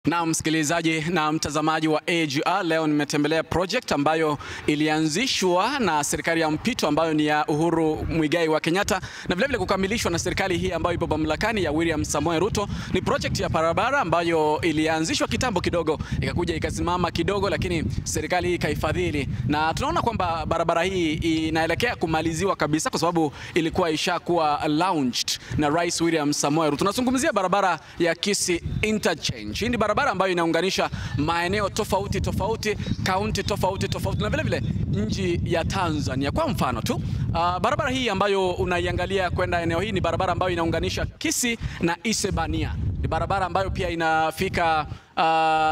Na msikilizaji na mtazamaji wa AGR, leo nimetembelea project ambayo ilianzishwa na serikali ya mpito ambayo ni ya Uhuru Muigai wa Kenyatta na vilevile kukamilishwa na serikali hii ambayo ipo mamlakani ya William Samoei Ruto. Ni project ya barabara ambayo ilianzishwa kitambo kidogo, ikakuja ikasimama kidogo, lakini serikali hii ikaifadhili, na tunaona kwamba barabara hii inaelekea kumaliziwa kabisa kwa sababu ilikuwa ishakuwa launched na Rais William Samoei Ruto. Tunazungumzia barabara ya Kisii Interchange. Hii ni barabara ambayo inaunganisha maeneo tofauti tofauti, kaunti tofauti tofauti na vile vile nchi ya Tanzania. Kwa mfano tu, barabara hii ambayo unaiangalia kwenda eneo hii ni barabara ambayo inaunganisha Kisii na Isebania. Ni barabara ambayo pia inafika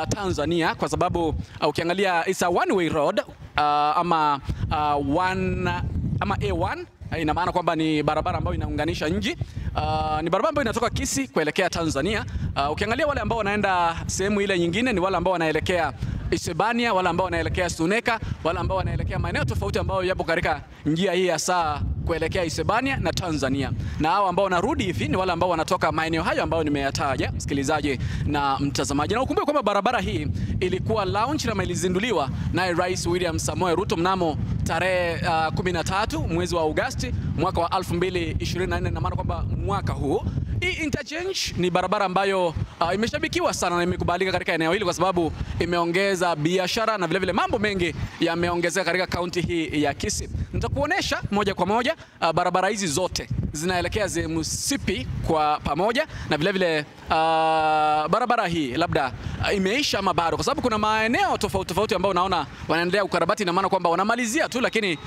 Tanzania kwa sababu ukiangalia it's a one way road, ama A1. Ina maana kwamba ni barabara ambayo inaunganisha nchi. Ni barabara ambayo inatoka Kisii kuelekea Tanzania. Ukiangalia wale ambao wanaenda sehemu ile nyingine ni wale ambao wanaelekea Isebania, wale ambao wanaelekea Suneka, wale ambao wanaelekea maeneo tofauti ambayo yapo katika njia hii ya saa kuelekea Isebania na Tanzania. Na hao ambao wanarudi hivi ni wale ambao wanatoka maeneo hayo ambayo nimeyataja, msikilizaji na mtazamaji. Na ukumbuke kwamba barabara hii ilikuwa launch na ilizinduliwa naye Rais William Samoei Ruto mnamo tarehe 13 mwezi wa Agosti mwaka wa 2024, na maana kwamba mwaka huu. Hii interchange ni barabara ambayo imeshabikiwa sana na imekubalika katika eneo hili kwa sababu imeongeza biashara na vile vile mambo mengi yameongezeka katika kaunti hii ya Kisii. Nitakuonesha moja kwa moja barabara hizi zote zinaelekea sehemu sipi kwa pamoja, na vile vile barabara hii labda imeisha ama bado, kwa sababu kuna maeneo tofauti tofauti ambao unaona wanaendelea ukarabati, na maana kwamba wanamalizia tu, lakini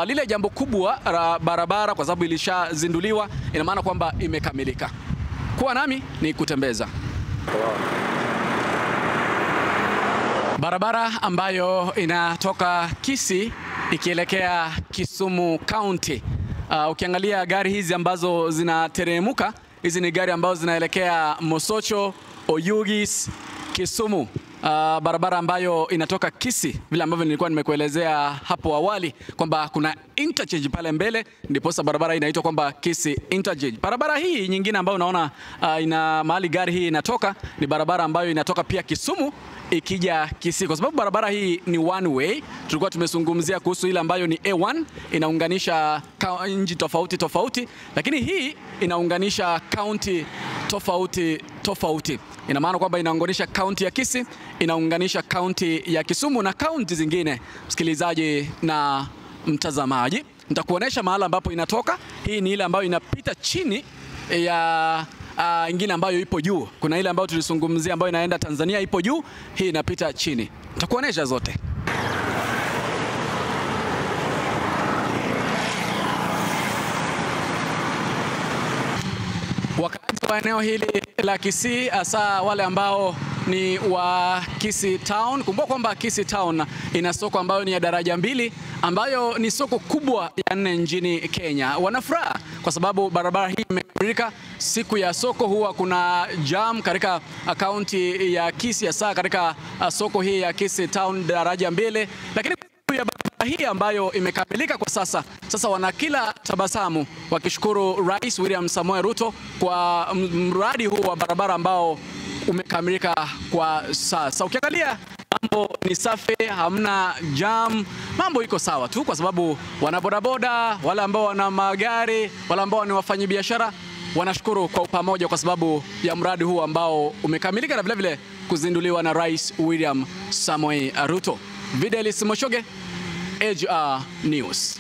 lile jambo kubwa la barabara kwa sababu ilishazinduliwa, ina maana kwamba imekamilika. Kuwa nami ni kutembeza barabara ambayo inatoka Kisii ikielekea Kisumu County. Ukiangalia gari hizi ambazo zinateremuka, hizi ni gari ambazo zinaelekea Mosocho, Oyugis, Kisumu. Barabara ambayo inatoka Kisii, vile ambavyo nilikuwa nimekuelezea hapo awali kwamba kuna interchange pale mbele, ndiposa barabara inaitwa kwamba Kisii Interchange. Barabara hii nyingine ambayo unaona ina mahali gari hii inatoka ni barabara ambayo inatoka pia Kisumu ikija Kisii, kwa sababu barabara hii ni one way. Tulikuwa tumezungumzia kuhusu ile ambayo ni A1 inaunganisha nchi tofauti tofauti, lakini hii inaunganisha kaunti tofauti tofauti. Ina maana kwamba inaunganisha kaunti ya Kisii, inaunganisha kaunti ya Kisumu na kaunti zingine. Msikilizaji na mtazamaji, nitakuonesha mahala ambapo inatoka. Hii ni ile ambayo inapita chini ya ingine ambayo ipo juu. Kuna ile ambayo tulizungumzia ambayo inaenda Tanzania ipo juu, hii inapita chini. Nitakuonesha zote. Wakazi wa eneo hili la Kisii, hasa wale ambao ni wa Kisii Town. Kumbuka kwamba Kisii Town ina soko ambayo ni ya daraja 2, ambayo ni soko kubwa ya 4 nchini Kenya. Wanafuraha kwa sababu barabara hii imekamilika. Siku ya soko huwa kuna jam katika kaunti ya Kisii, hasa katika soko hii ya Kisii Town daraja 2, lakini ya barabara hii ambayo imekamilika kwa sasa, sasa wana kila tabasamu wakishukuru Rais William Samoei Ruto kwa mradi huu wa barabara ambao umekamilika kwa sasa. Ukiangalia mambo ni safi, hamna jam, mambo iko sawa tu, kwa sababu wanabodaboda, wale ambao wana magari, wale ambao ni wafanyabiashara wanashukuru kwa pamoja kwa sababu ya mradi huu ambao umekamilika na vile vile kuzinduliwa na Rais William Samoei Ruto. Videlis Moshoge, AGR News.